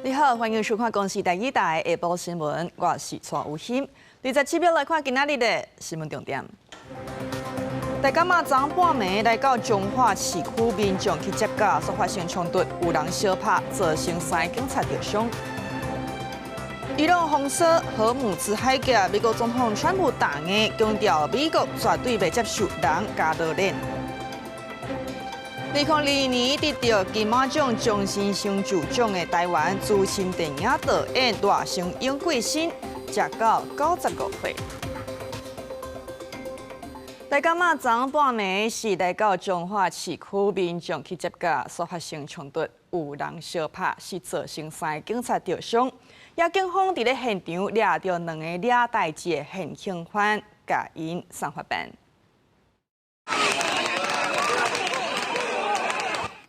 你好，歡迎收看公視第一台下晡新聞，我是蔡有欣。27日來看今仔日的新聞重點。台港仔昨半暝來到彰化市區民眾去接駕，所發生衝突，有人相拍，造成三个警察著傷。伊朗封鎖荷姆茲海峽，美國總統川普打硬強調，美國絕對袂接受人加螺鏈。2022年得到金馬獎終身成就獎的台灣資深電影導演賴聲英過身，食到95歲。台港仔昨半暝是來到彰化市區民眾去接駕，所發生衝突，有人相拍，是造成三个警察著傷。也警方佇咧現場掠著兩个掠代誌的現行犯，共𪜶送法辦。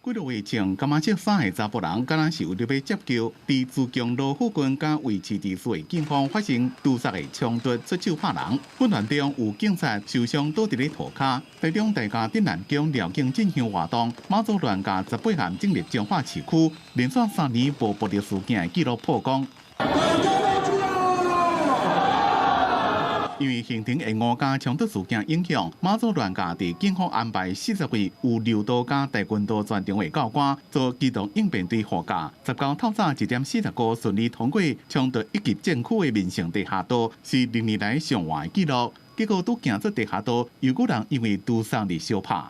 幾落月前，柑仔社三个查埔人，敢若是為著欲接轎，佇自強路附近佮維持秩序的警方發生屠殺的衝突，出手拍人。混亂中有警察受傷倒佇咧塗跤。台中大甲鎮瀾宮繞境進香活動，媽祖亂駕18項進入彰化市區，連續3年無暴力事件的紀錄曝光。因為行程延誤佮衝突事件影響，媽祖鑾駕佇警方安排40位有柔道佮跆拳道專長的教官做機動應變隊護駕。19透早1點45順利通過衝突一級戰區的民生地下道，是歷年來上晏的紀錄。結果拄行出地下道，又有人因為屠殺而相拍。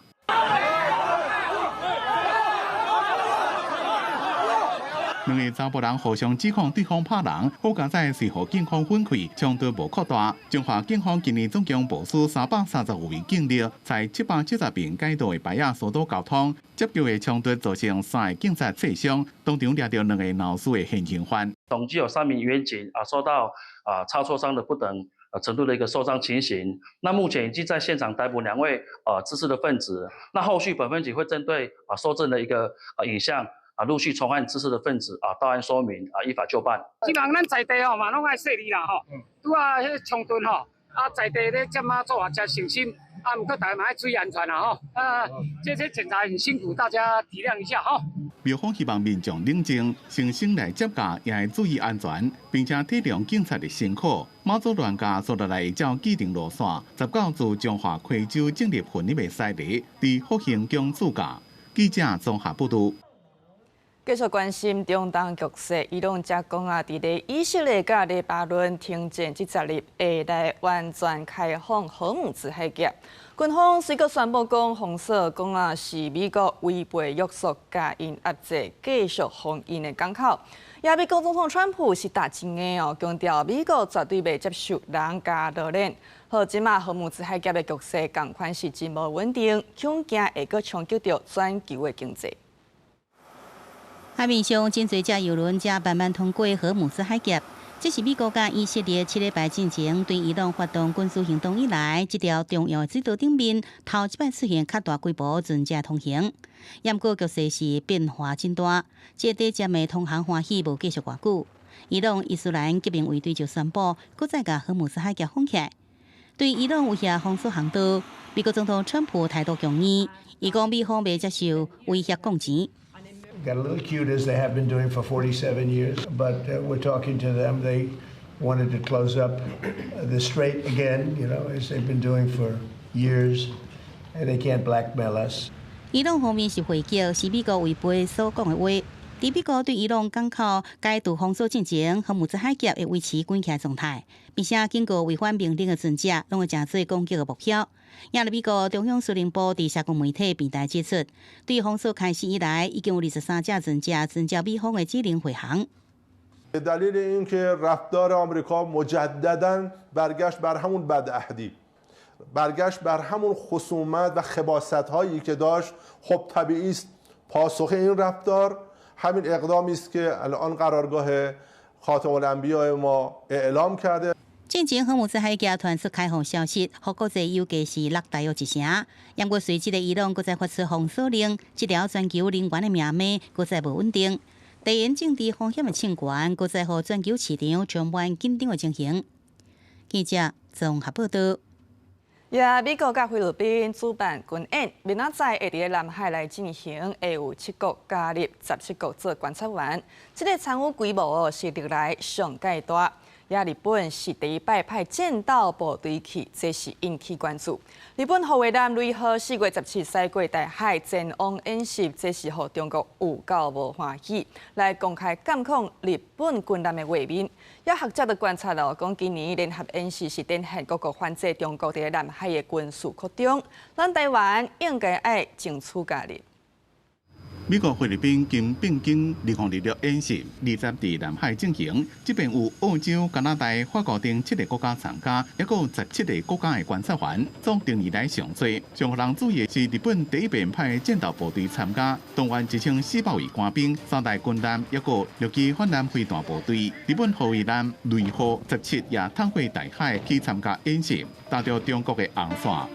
兩个查埔人互相指控對方拍人，好佳哉隨予警方分開，衝突無擴大。彰化警方今年總共部署335位警力，在770爿街道的牌仔疏導交通。接轎的衝突造成三个警察挫傷，當場掠著兩个鬧事的現行犯。總計有三名員警啊，受到啊擦挫傷的不等程度的一個受傷情形。那目前已經在現場逮捕兩位滋事的分子。那後續本分局會針對啊搜證的一個影像，啊，陸續重案滋事的分子啊，到案說明啊，依法就辦。希望咱在地吼嘛，攏愛細膩啦吼。拄仔彼個衝突吼，啊，在地咧接媽祖也誠小心，啊，毋過大家嘛愛注意安全啦吼。啊，這檢查很辛苦，大家體諒一下吼。廟方希望民眾冷靜，誠心來接駕，也會注意安全，並且體諒警察的辛苦。媽祖鑾駕紲落來會照既定路線，19自彰化溪州進入雲林的西螺，佇福興宮駐駕。記者綜合報導。繼續關心中東局勢，伊朗才講啊，佇咧以色列佮黎巴嫩停戰這10日，會來完全開放荷姆茲海峽。軍方隨閣宣布講，封鎖講啊是美國違背約束，共𪜶壓制繼續封𪜶的港口。也美國總統川普是打真硬哦，強調美國絕對袂接受人加螺鏈。好，這馬荷姆茲海峽的局勢仝款是真無穩定，恐驚會閣衝擊著全球的經濟。海面上真濟隻油輪正慢慢通過荷姆茲海峽，這是美國佮以色列7禮拜進前對伊朗發動軍事行動以來，這條重要的水道頂面頭一擺出現較大規模船隻通行。毋過局勢是變化真大，這短暫的通航歡喜無繼續偌久。伊朗伊斯蘭革命衛隊就宣布，閣再共荷姆茲海峽封起來，對伊朗威脅封鎖航道。美國總統川普態度強硬，伊講美方袂接受威脅講錢。 Got a little cute, as they have been doing for 47 years, but we're talking to them. They wanted to close up the strait again, as they've been doing for years, and they can't blackmail us. 伊朗方面是回擊，是美國違背所講的話。佇美國對伊朗港口解除封鎖進前，荷姆茲海峽會維持關起來狀態，並且警告違反命令的船隻攏會成做攻擊的目標。也佇美國中央司令部佇社交媒體平台指出，對封鎖開始以來，已經有23隻船隻遵照美方的指令回航。 دلیل اینکه رفتار آمریکا مجددا برگشت بر همون بدعهدی برگشت بر همون خصومت و خباثت هایی که داشت خب طبیعی است پاسخ این رفتار همین اقدامی است که الان قرارگاه خاتم الانبیاء ما اعلام کرده。進前荷姆茲海峽傳出開放消息，予國際油價是落大約一成。毋過隨即个伊朗閣再發出封鎖令，這條全球能源的命脈閣再無穩定。地緣政治風險的升懸，閣再予全球市場充滿緊張的情形。記者綜合報導。也美國佮菲律賓主辦軍演，明仔載會佇南海來進行，會有七國加入，17國做觀察員。這個參與規模是歷來上蓋大。也日本是第一擺派戰鬥部隊去，這是引起關注。日本護衛艦雷號4月17駛過台海前往演習，這是予中國有夠無歡喜，來公開監控日本軍艦的畫面。也學者就觀察到，講今年聯合演習是展現各國反制中國佇南海的軍事擴張，咱台灣應該愛爭取加入。美國、菲律賓肩並肩2026演習，20佇南海進行。這遍有澳洲、加拿大、法國等七個國家參加，抑閣有17個國家的觀察員，總定以來上濟。上予人注意的是，日本第一遍派戰鬥部隊參加，動員1400位官兵、三台軍艦，抑閣六支反艦飛彈部隊。日本護衛艦雷號十七也通過台海去參加演習，踏著中國的紅線。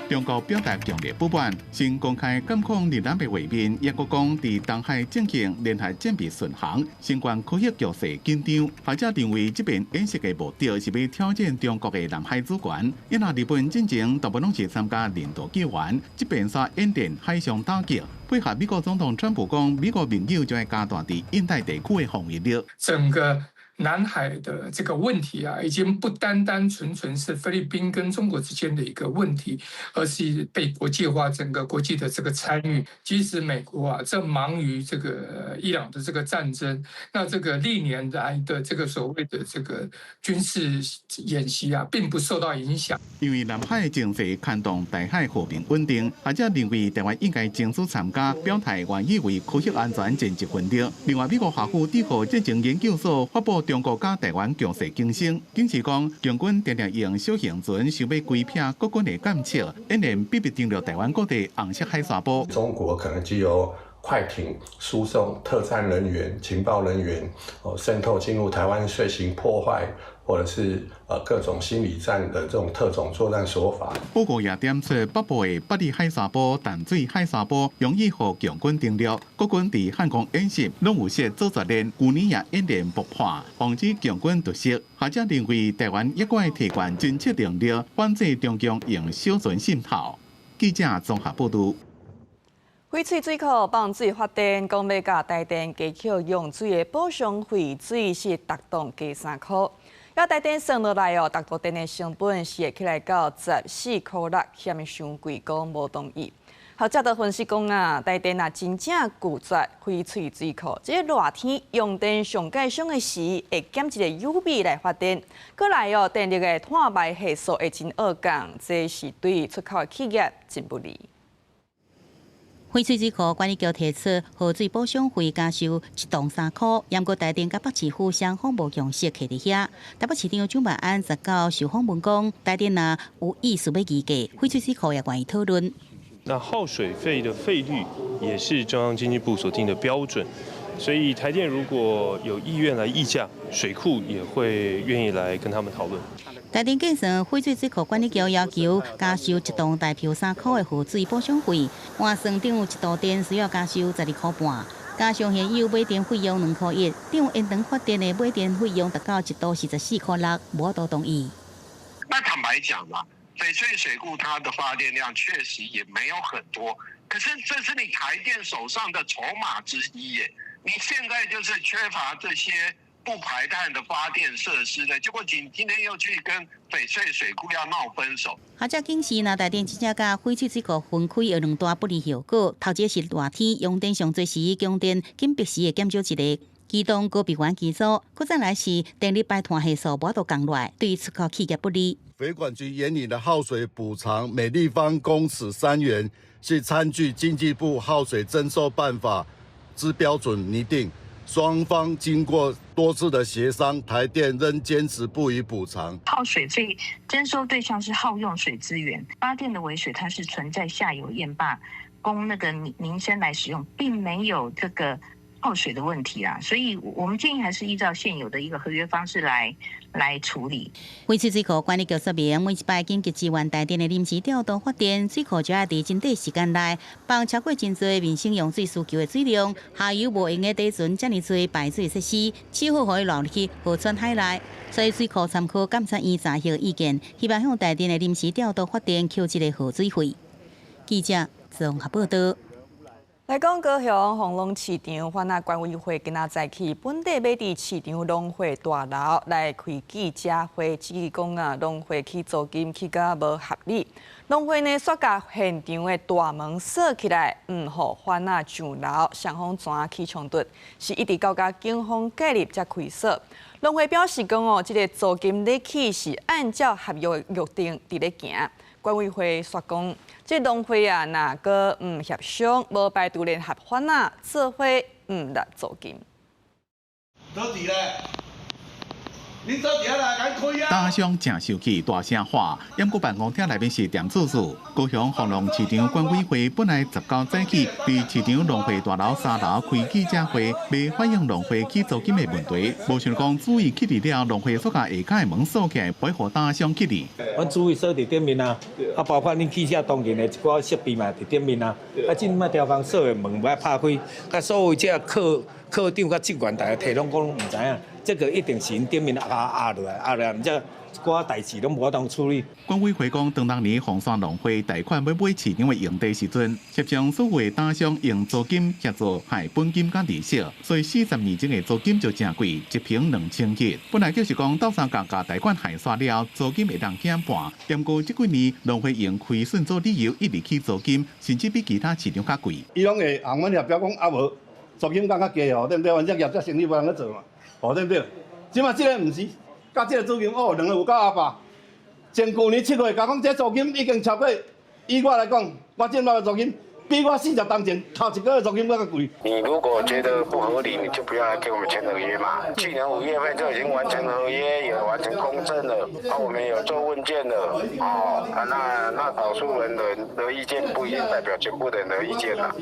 中國表達強烈不滿，先公開監控日艦的畫面，抑閣講佇東海進行聯合戰備巡航，相關區域局勢緊張。學者認為，這遍演習的目的是欲挑戰中國的南海主權。因為日本進前大部攏是參加人道救援，這遍煞演練海上打擊，配合美國總統川普講，美國盟友將會加大佇印太地區的防禦力。整個南海的這個問題啊，已經不單單純純是菲律賓跟中國之間的一個問題，而是被國際化，整個國際的這個參與。即使美國啊正忙於這個伊朗的這個戰爭，那這個歷年來的這個所謂的這個軍事演習啊，並不受到影響。因為南海情勢牽動台海和平穩定，學者認為台灣應該爭取參加，表態願意為區域安全盡一份力。另外，美國華府智庫戰爭研究所發布中國佮台灣局勢警訊，警示講，共軍定定用小型船想欲規避國軍的監測，演練秘密登陸台灣各地紅色海沙埔。中國可能藉由快艇輸送特戰人員、情報人員，哦，滲透進入台灣遂行破壞，或者是各種心理戰的這種特種作戰手法。報告也點出北部的八里海沙埔、淡水海沙埔容易予共軍登陸，國軍佇漢光演習攏有設做作練，舊年也演練爆破，防止共軍突襲。學者認為台灣抑閣愛提懸偵測能力，反制中共用小船滲透。記者綜合報導。翡翠水庫放水發電，講欲共台電加扣用水的補償費水是逐噸加3箍。猶台電算落來哦，逐度電的成本是會起來到14箍6，嫌傷貴，講無同意。學者就分析講啊，台電若真正拒絕翡翠水庫，這個熱天用電上蓋省的時，會減一個有比來發電。過來哦，電力的碳排係數會真惡降，這是對出口的企業真不利。翡翠水庫管理局提出耗水補償費加收一噸3箍，毋過台電佮北市府雙方無共識，徛佇遐。台北市長蔣萬安19受訪問講，台電若有意思欲議價，翡翠水庫也願意討論。那耗水費的費率也是中央經濟部所定的標準，所以台電如果有意願來議價，水庫也會願意來跟他們討論。台電計算翡翠水庫管理局要求加收一噸台票3箍的耗水補償費，換算等於一度電需要加收12箍半，加上現有買電費用2箍1，等於延長發電的買電費用達到一度44箍6，無法度同意。那坦白講嘛，翡翠水庫它的發電量確實也沒有很多，可是這是你台電手上的籌碼之一耶。你現在就是缺乏這些不排碳的發電設施的，結果你今天又去跟翡翠水庫要鬧分手。學者警示，若台電真正共翡翠水庫分開，有兩大不利後果。頭一個是熱天用電上濟時，供電緊迫時會減少一個機動高備源機組，閣再來是電力排碳係數無法度降落來，對出口企業不利。水管局研擬的耗水補償每立方公尺3元，是參據經濟部耗水徵收辦法之標準擬定。雙方經過多次的協商，台電仍堅持不予補償。耗水費徵收對象是耗用水資源，發電的尾水它是存在下游堰壩，供那個民生來使用，並沒有這個耗水的問題啦，所以我們建議還是依照現有的一個合約方式來處理。翡翠水庫管理局說明，每一擺緊急支援台電的臨時調度發電，水庫就愛佇真短時間內放超過真濟民生用水需求的水量，下游無閒得貯存遮爾濟排水設施，只好予伊流入去河川海內。所以水庫參考監察院查核意見，希望向台電的臨時調度發電扣這個耗水費。記者綜合報道。來講高雄豐隆市場，販仔管委會今仔早起本底欲佇市場農會大樓來開記者會，質疑講啊，農會起租金起甲無合理。農會呢，煞共現場的大門鎖起來，毋予販仔上樓，雙方怎起衝突，是一直到共警方介入才開鎖。農會表示講哦，這個租金咧起是按照合約約定佇咧行。管委會煞講，這農會啊，若閣毋協商，無排除聯合販仔做伙毋納租金。倒佇咧？你倒佇來共開啊！打商誠生氣，大聲喊，毋過辦公廳內面是恬滋滋。高雄豐隆市場管委會本來19早起，佇市場農會大樓三樓開記者會，欲反映農會起租金的問題。無想講主委去佇了，農會煞共下跤的門鎖起來，袂予打商去佇。阮主委鎖佇頂面啊，啊，包括恁記者當然的一寡設備嘛佇頂面啊。啊，這擺牢房鎖的門欲拍開，佮所有這課課長佮職員，逐家提攏講毋知影。這個一定是𪜶頂面壓壓落來，壓落來，毋則一寡代誌攏無法度處理。管委會講，當當年鳳山農會貸款欲買市場的用地時陣，協商所有的打商用租金協助還本金佮利息，所以40年前的租金就誠貴，一坪2700。本來就是講鬥相共共貸款還煞了，租金會當減半。毋過這幾年農會用虧損做理由，一直起租金，甚至比其他市場較貴。伊攏會向阮協調講，啊無租金降較低哦，對毋對？反正業者生意無人去做嘛。哦，對毋對？這馬這个毋是，佮這个租金哦，兩个有夠阿爸。前舊年7月，共講這租金已經超過，以我來講，我這馬的租金比我40冬前頭一個月租金閣較貴。你如果覺得不合理，你就不要來給我們簽合約嘛。去年5月份就已經完成合約，也完成公證了，啊，我們有做問卷了，哦，啊，那少數人的意見不一定代表全部的人的意見啦。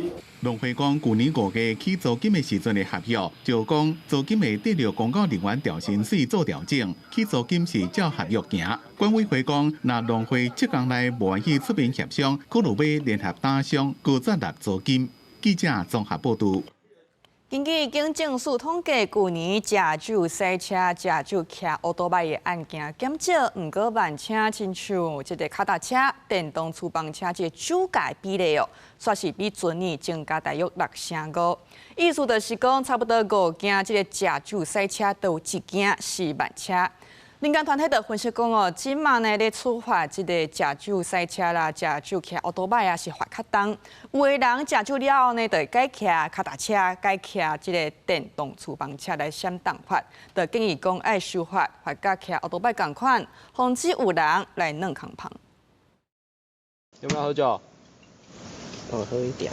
農會講，舊年5月起租金的時陣的合約，就講租金會得著公教人員調薪水做調整，起租金是照合約行。管委會講，若農會七工內無願意出面協商，可能欲聯合打商，閣再納租金。記者綜合報導。根據警政署統計，舊年食酒駛車、食酒騎歐多擺的案件減少，毋過慢車親像這个跤踏車、電動粗棒車這个酒駕比例哦，煞是比前年增加大約6成5。意思就是講，差不多五件這个食酒駛車，都有一件是慢車。民間團體就分析講哦，這馬呢咧處罰這个食酒駛車啦、食酒騎歐多擺啊，是罰較重。有的人食酒了後呢，就會改騎跤踏車、改騎這个電動粗棒車來閃重罰。就建議講愛修法，罰佮騎歐多擺仝款，防止有人來軟空芳。有沒有喝酒？我喝一點。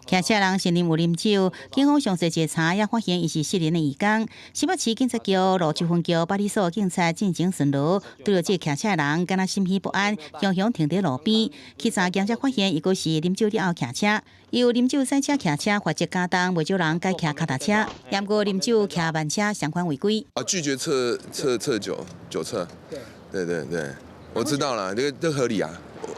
騎車人承認有啉酒，警方詳細查查，也發現伊是失聯的義工。新北市警察局蘆洲分局百里所警察進前巡邏，拄著這個騎車人，敢若心虛不安，雄雄停佇路邊。去查檢才發現，伊閣是啉酒了後騎車。伊有啉酒駛車騎車，罰則加重，袂少人改騎跤踏車。毋過啉酒騎慢車相款違規。啊，拒絕測酒酒測。對對對，我知道了，這個合理啊。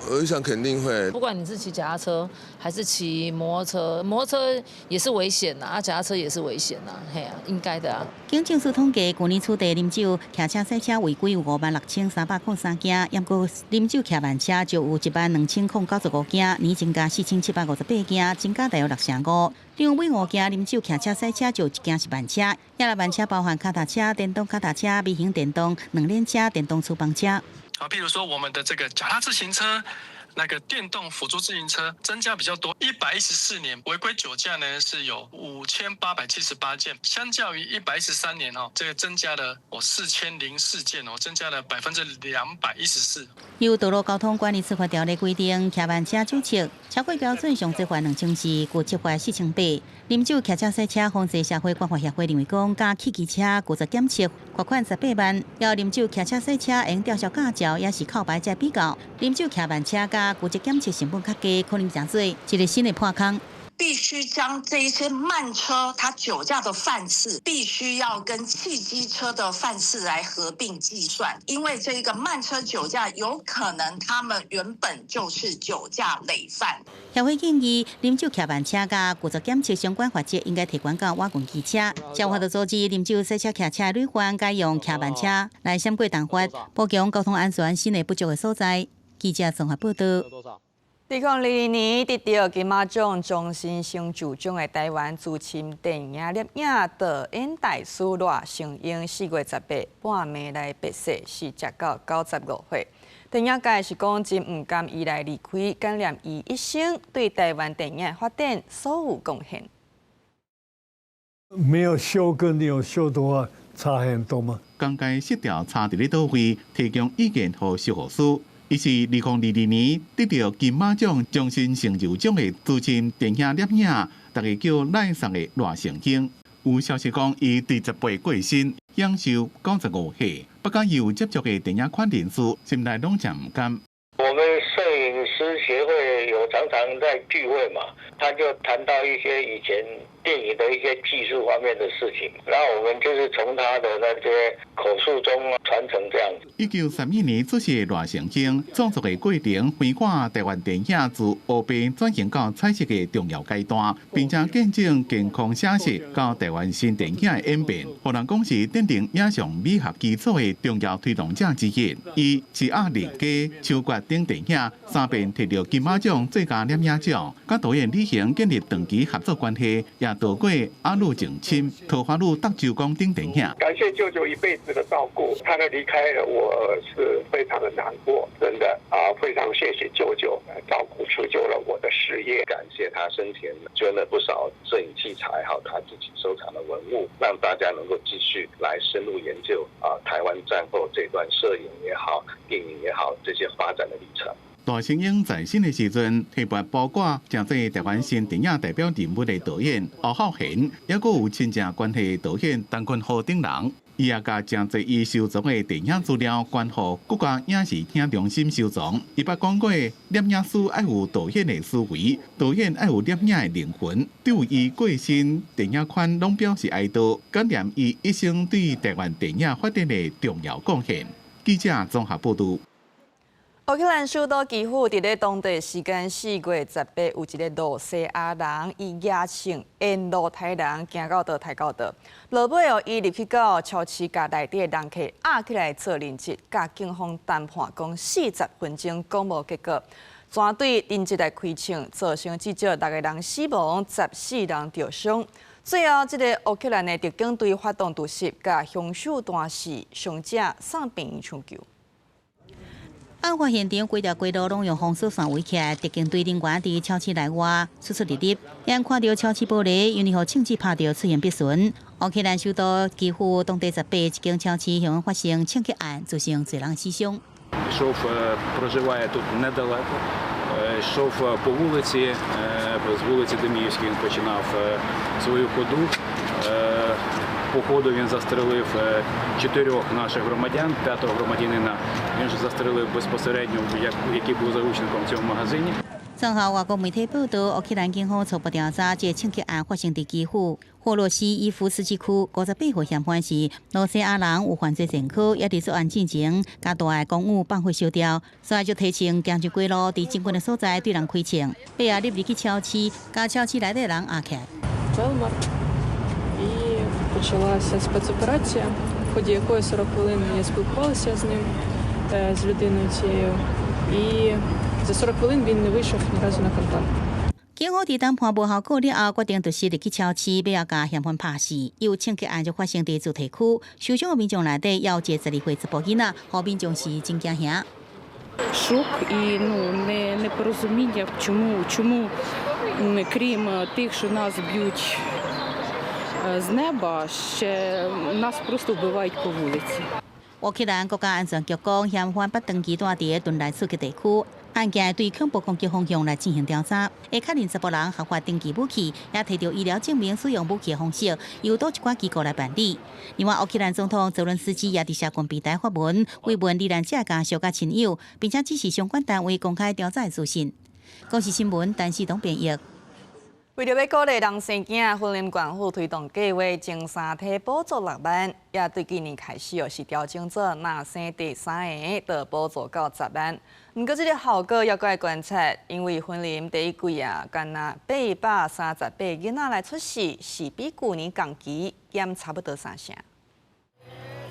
我想肯定會。不管你是騎腳踏車還是騎摩托車，摩托車也是危險吶，啊，腳踏車也是危險吶，嘿啊，應該的啊。警政署統計，舊年取締啉酒騎車駛車違規有56,303件，毋過啉酒騎慢車就有12,095件，年增加4,758件，增加大約6成5。另外，每五件啉酒騎車駛車就有一件是慢車，也來慢車包含跤踏車、電動跤踏車、微型電動兩輪車、電動粗棒車。啊，譬如說我們的這個腳踏自行車，那個電動輔助自行車增加比較多。114年違規酒駕呢是有5,878件，相較於113年哦，這個增加了哦4,004件哦，增加了214%。由道路交通管理處罰條例規定，騎慢車酒測超過標準上濟罰2400，具測罰4800。啉酒騎車駛車，防治社會關懷協會認為講，佮汽機車拒絕檢測，罰款18萬。要啉酒騎車駛車，會吊銷駕照，也是扣牌才比較。啉酒騎慢車佮拒絕檢測成本較低，可能成做一個新的破空。必須將這一些慢車，它酒駕的犯次，必須要跟汽機車的犯次來合併計算，因為這個慢車酒駕有可能他們原本就是酒駕累犯。協會建議，啉酒騎慢車佮故作檢測相關罰則應該提懸到瓦棍機車。才有法度阻止啉酒駛車騎車的累犯改用騎慢車來閃過重罰，補強交通安全新的不足的所在。記者綜合報道。2022年得著金馬獎終身成就獎的臺灣資深電影攝影導演大師賴承英，4月18半暝來辭世，時到95歲。電影界是講真毋甘伊來離開，感念伊一生對臺灣電影發展所有貢獻。沒有修跟你有修的話，差很多嗎？講解色調差佇咧佗位，提供意見予修復師。伊是2022年得著金馬獎終身成就獎的資深電影攝影，逐家叫賴桑的賴承英。有消息講，伊佇十八過身，享壽95歲。不過，有接觸的電影圈人士，心內攏誠毋甘。我們攝影師協會有常常在聚會嘛，他就談到一些以前電影的一些技術方面的事情，然後我們就是從他的那些口述中傳承這樣子。1931年出世的賴承英，創作的過程橫跨臺灣電影自黑白轉型到彩色的重要階段，並且見證架空寫實到臺灣新電影的演變，予人講是奠定影像美學基礎的重要推動者之一。伊《赤鴨離家》、《秋決》等電影三遍提著金馬獎最佳攝影獎，佮導演李行建立長期合作關係，也導過《鴨女情深》、《桃花女觸周公》等電影。感謝舅舅一輩子的照顧，他的離開，我是非常的難過，真的啊，非常謝謝舅舅照顧，成就了我的事業。感謝他生前捐了不少攝影器材，還有他自己收藏的文物，讓大家能夠繼續來深入研究啊，台灣戰後這段攝影也好、電影也好這些發展的歷程。賴承英在生的時陣，提拔包括成做臺灣新電影代表人物的導演歐孝賢，抑閣有親情關係的導演陳坤豪等人。伊也共誠濟伊收藏的電影資料捐予國家影視聽中心收藏。伊捌講過，攝影師愛有導演的思維，導演愛有攝影的靈魂。對伊過身，電影圈攏表示哀悼，感念伊一生對臺灣電影發展的重要貢獻。記者綜合報導。烏克蘭首都基輔佇咧當地時間4月18，有一个露西亞人，伊舉槍沿路刣人，行到佗刣到佗。落尾哦，伊入去到超市，共內底的人客押起來做人質，佮警方談判講40分鐘，講無結果。全對人質來開槍，造成至少六个人死亡，14人著傷。最後，這个烏克蘭的特警隊發動突襲，共兇手彈死，傷者送病院搶救。案發現場規條街路攏用封鎖線圍起來，特警隊人員佇超市內外出出入入，眼看著超市玻璃因為予槍支拍著出現破損。烏克蘭首都基輔當地十八一間超市向發生槍擊案，造成濟人死傷。 Йшов, проживає тут недалеко. Йшов по вулиці, з вулиці Деміївської він починав свою ходу. По ходу він застрелив чотирьох наших громадян, п'ятого громадянина він же застрелив безпосередньо, який був заручником в цьому магазині. 綜合外國媒體報道，烏克蘭警方初步調查，這个槍擊案發生佇基輔霍洛西伊夫斯基區，58歲嫌犯是羅西亞人，有犯罪前科，也佇作案進前，共蹛的公寓放火燒掉，所以就提槍行入街路，佇警棍的所在對人開槍，尾仔入去超市，共超市內底人押起來。 І почалася спецоперація, в ході якої 40 хвилин я спілкувалася з ним, з людиною цією, і за 40 хвилин він не вийшов ні разу на контакт. 警方佇談判無效果了後，決定就是入去超市，欲共嫌犯拍死。有槍擊案就發生佇住宅區，受傷的民眾內底也有一個12歲查埔囡仔，予民眾是真驚嚇。 Шок і ну не непорозуміння, чому крім тих, що нас б'ють з неба, ще нас просто вбивають по вулиці. 烏克蘭國家安全局講，嫌犯捌長期蹛佇個頓內茨克地區，案件會對恐怖攻擊方向來進行調查，會確認查埔人合法登記武器，也提著醫療證明使用武器的方式，由佗一寡機構來辦理。另外，烏克蘭總統澤倫斯基也佇社群平台發文，慰問罹難者家屬佮親友，並且指示相關單位公開調查的資訊。公視新聞，陳世東編譯。為著欲鼓勵人生囝，雲林縣府推動計劃，前三胎補助6萬，也對今年開始哦，是調整做若生第三个，就補助到10萬。毋過這个效果猶閣愛觀察，因為雲林第一季啊，干焦838囡仔來出世，是比舊年仝期減差不多三成。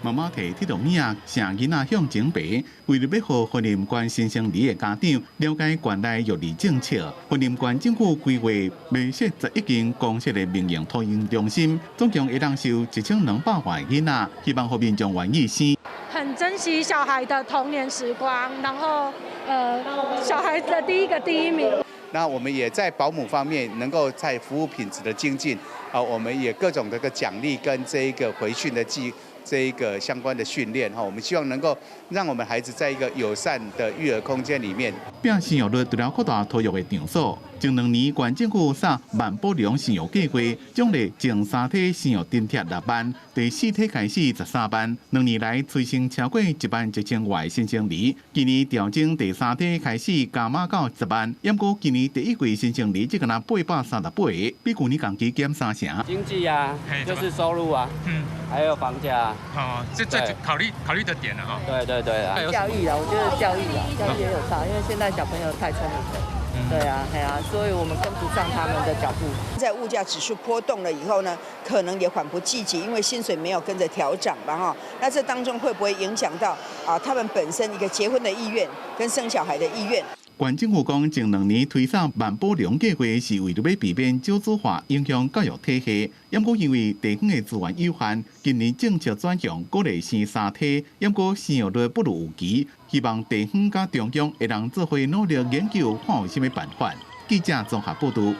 媽媽提鐵動物仔，城囡仔向前爬，為著欲予雲林縣新生兒的家長了解縣內育兒政策，雲林縣政府規劃併設11間公設的民營托嬰中心，總共會當收1200外囡仔，希望予民眾願意生。很珍惜小孩的童年時光，然後小孩子的第一個第一名。那我們也在保姆方面能夠在服務品質的精進，啊，我們也各種這個獎勵跟這一個回訓的這一個相關的訓練哈，我們希望能夠讓我們孩子在一個友善的育兒空間裡面。拼生育率除了擴大托育的場所，前2年縣政府設萬寶龍生育計劃，獎勵前三胎生育津貼6萬，第四胎開始13萬。2年來催生超過1萬1千外新生兒，今年調整第三胎開始加碼到10萬，毋過今年第一季新生兒只干焦838個，比舊年仝期減三成。經濟啊，就是收入啊，還有房價。哦，這考慮的點了哈。對對對啊。教育啊，我覺得教育啊，教育也有差，因為現在小朋友太聰明了。對啊，係啊，所以我們跟不上他們的腳步。在物價指數波動了以後呢，可能也緩不濟急，因為薪水沒有跟着調漲嘛哈。那這當中會不會影響到啊他們本身一個結婚的意願跟生小孩的意願？縣政府講，前2年推動萬寶龍計劃是為著欲避免少子化影響教育體系。毋過因為地方的資源有限，今年政策轉向鼓勵生三胎，毋過生育率不如預期，希望地方佮中央會當做伙努力研究，看有啥物辦法。記者綜合報導。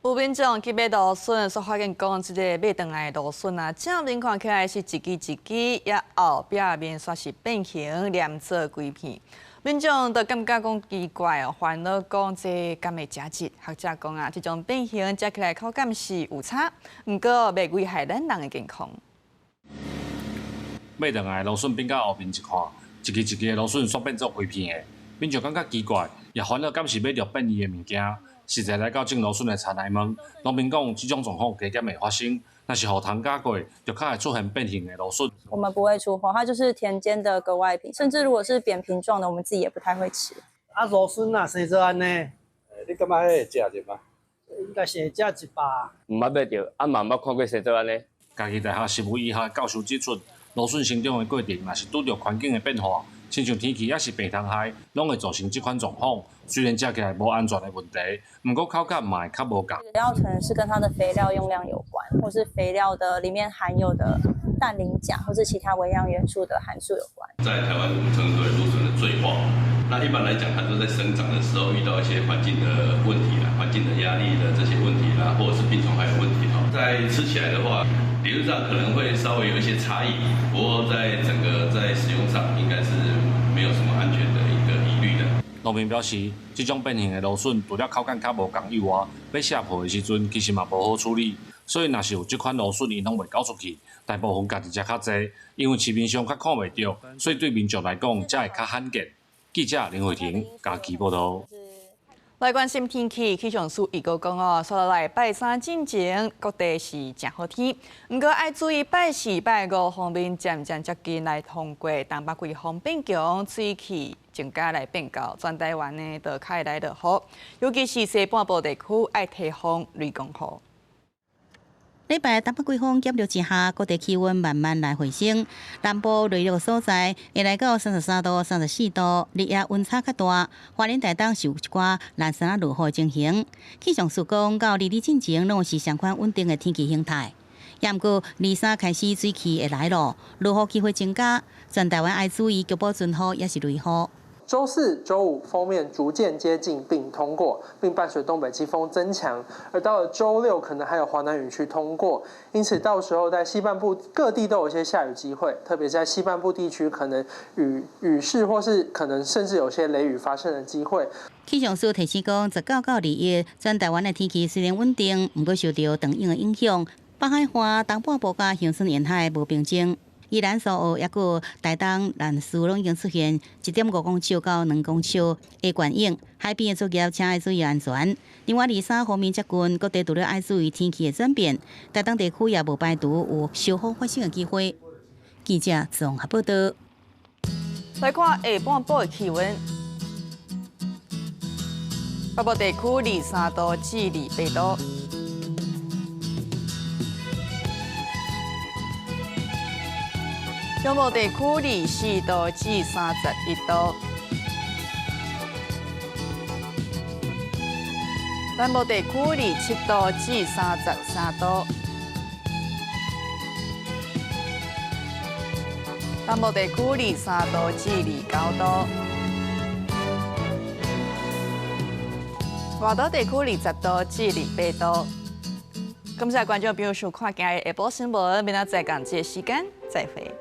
有民眾去買蘆筍，煞發現講這个買轉來的蘆筍啊，正面看起來是一支一支，也後壁面煞是變形黏做規片。民眾就感覺講奇怪哦，煩惱講這敢會食得？學者講啊，這種變形食起來口感是有差，毋過袂危害咱人的健康。買轉來蘆筍變到後面一看，一支一支的蘆筍煞變做規片的，民眾感覺奇怪，也煩惱敢是買著變異的物件。實際來到種蘆筍的田來問，農民講這種狀況加減會發生，若是予蟲咬過，就較會出現變形的蘆筍。我們不會出貨，它就是田間的格外品，甚至如果是扁平狀的，我們自己也不太會吃。啊，蘆筍啊，生做按呢？你感覺彼會食著嗎？應該是會食一百。毋捌買著，啊嘛毋捌看過生做按呢。嘉義大學食物醫學教授指出，蘆筍成長的過程，若是拄著環境的變化，親像天氣抑是病蟲害，攏會造成這款狀況。雖然食起來無安全的問題，毋過口感嘛會較無仝。主要可能是跟它的肥料用量有關，或是肥料的裡面含有的氮磷鉀或是其他微量元素的含數有關。在台灣，我們稱之為蘆筍的退化。那一般來講，它都在生長的時候遇到一些環境的問題啦、環境的壓力的這些問題啦，或者是病蟲害的問題哈。在吃起來的話，理論上可能會稍微有一些差異，不過在整個在使用上，應該是沒有什麼安全的一個疑慮的。農民表示，這種變形的蘆筍，除了口感較無仝以外，欲卸皮的時陣，其實嘛無好處理。所以，若是有這款蘆筍，𪜶攏袂交出去。大部分家己食較濟，因為市面上較看袂著，所以對民眾來講，才會較罕見。記者林慧婷嘉義報導。來關心天氣，氣象署預告講哦，煞落來拜三進前，各地是誠好天。毋過愛注意拜四、拜五鋒面漸漸接近來通過，東北季風變強，水汽增加來變厚，全台灣呢就較會來落雨，尤其是西半部地區愛提防雷公雨。禮拜東北季風減弱之下，各地氣溫慢慢來回升。南部內陸所在會來到33度、34度，日夜溫差較大。花蓮台東是有一寡零星落雨情形。氣象署講，到二二進前攏是相款穩定的天氣形態。也毋過二三開始水汽會來咯，落雨機會增加，全台灣愛注意局部陣雨抑是雷雨。週四、週五鋒面逐漸接近並通過，並伴隨東北季風增強。而到了週六，可能還有華南雨區通過，因此到時候在西半部各地都有一些下雨機會，特別在西半部地區，可能雨勢或是可能甚至有些雷雨發生的機會。氣象署提醒講，19到21，全台灣的天氣雖然穩定，毋過受著長影的影響，北海岸、東半部佮鄉村沿海無平靜。宜蘭蘇澳抑閣台東蘭嶼攏已經出現1.5公尺到2公尺的懸湧，海邊的作業請愛注意安全。另外，二三方面接近，各地除了愛注意天氣的轉變，台東地區也無排除有小風發生的機會。記者綜合報道。來看下半晡的氣溫，北部地區23度至28度。中部地區24度至31度，南部地區27度至33度，東部地區23度至29度，外島地區20度至28度。感謝觀眾朋友收看今日下晡新聞，明仔載仝這個時間再會。